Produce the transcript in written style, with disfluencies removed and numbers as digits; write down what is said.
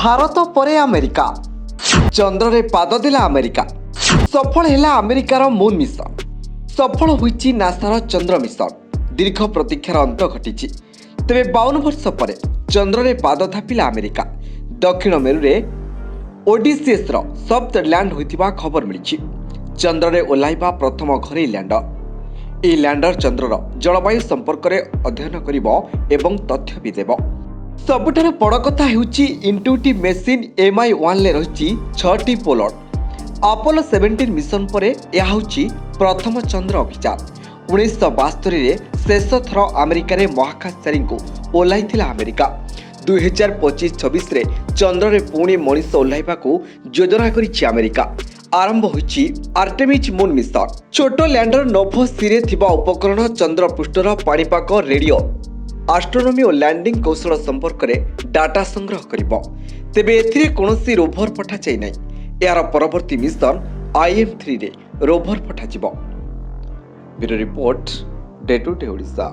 ଭାରତ ପରେ ଆମେରିକା। ଚନ୍ଦ୍ରରେ ପାଦ ଦେଲା ଆମେରିକା। ସଫଳ ହେଲା ଆମେରିକାର ମୁନ୍ ମିଶନ। ସଫଳ ହୋଇଛି ନାସାର ଚନ୍ଦ୍ର ମିଶନ। ଦୀର୍ଘ ପ୍ରତୀକ୍ଷାର ଅନ୍ତ ଘଟିଛି। ତେବେ 52 ବର୍ଷ ପରେ ଚନ୍ଦ୍ରରେ ପାଦ ଥାପିଲା ଆମେରିକା। ଦକ୍ଷିଣ ମେରୁରେ ଓଡିସିଏସ୍ର ସଫ୍ଟ ଲ୍ୟାଣ୍ଡ ହୋଇଥିବା ଖବର ମିଳିଛି। ଚନ୍ଦ୍ରରେ ଓହ୍ଲାଇବା ପ୍ରଥମ ଘରୋଇ ଲ୍ୟାଣ୍ଡର। ଏହି ଲ୍ୟାଣ୍ଡର ଚନ୍ଦ୍ରର ଜଳବାୟୁ ସମ୍ପର୍କରେ ଅଧ୍ୟୟନ କରିବ ଏବଂ ତଥ୍ୟ ବି ଦେବ। ସବୁଠାରୁ ବଡ଼ କଥା ହେଉଛି, ଇଣ୍ଟୁଇଟିଭ୍ ମେସିନ୍ MI-1ରେ ରହିଛି ଛଅଟି ପେଲୋଡ୍। ଆପୋଲୋ 17 ମିଶନ ପରେ ଏହା ହେଉଛି ପ୍ରଥମ ଚନ୍ଦ୍ର ଅଭିଯାନ। 1972ରେ ଶେଷ ଥର ଆମେରିକାରେ ମହାକାଶଚାରୀଙ୍କୁ ଓହ୍ଲାଇଥିଲା ଆମେରିକା। 2025-26ରେ ଚନ୍ଦ୍ରରେ ପୁଣି ମଣିଷ ଓହ୍ଲାଇବାକୁ ଯୋଜନା କରିଛି ଆମେରିକା। ଆରମ୍ଭ ହୋଇଛି ଆର୍ଟେମିଜ୍ ମୁନ୍ ମିଶନ। ଛୋଟ ଲ୍ୟାଣ୍ଡର ନୋଭୋ ସିରେ ଥିବା ଉପକରଣ ଚନ୍ଦ୍ର ପୃଷ୍ଠର ପାଣିପାଗ, ରେଡିଓ ଆଷ୍ଟ୍ରୋନୋମି ଓ ଲ୍ୟାଣ୍ଡିଂ କୌଶଳ ସମ୍ପର୍କରେ ଡାଟା ସଂଗ୍ରହ କରିବ। ତେବେ ଏଥିରେ କୌଣସି ରୋଭର ପଠାଯାଇ ନାହିଁ। ଏହାର ପରବର୍ତ୍ତୀ ମିଶନ IM-3ରେ ରୋଭର ପଠାଯିବ। Bureau report, day two day Odisha.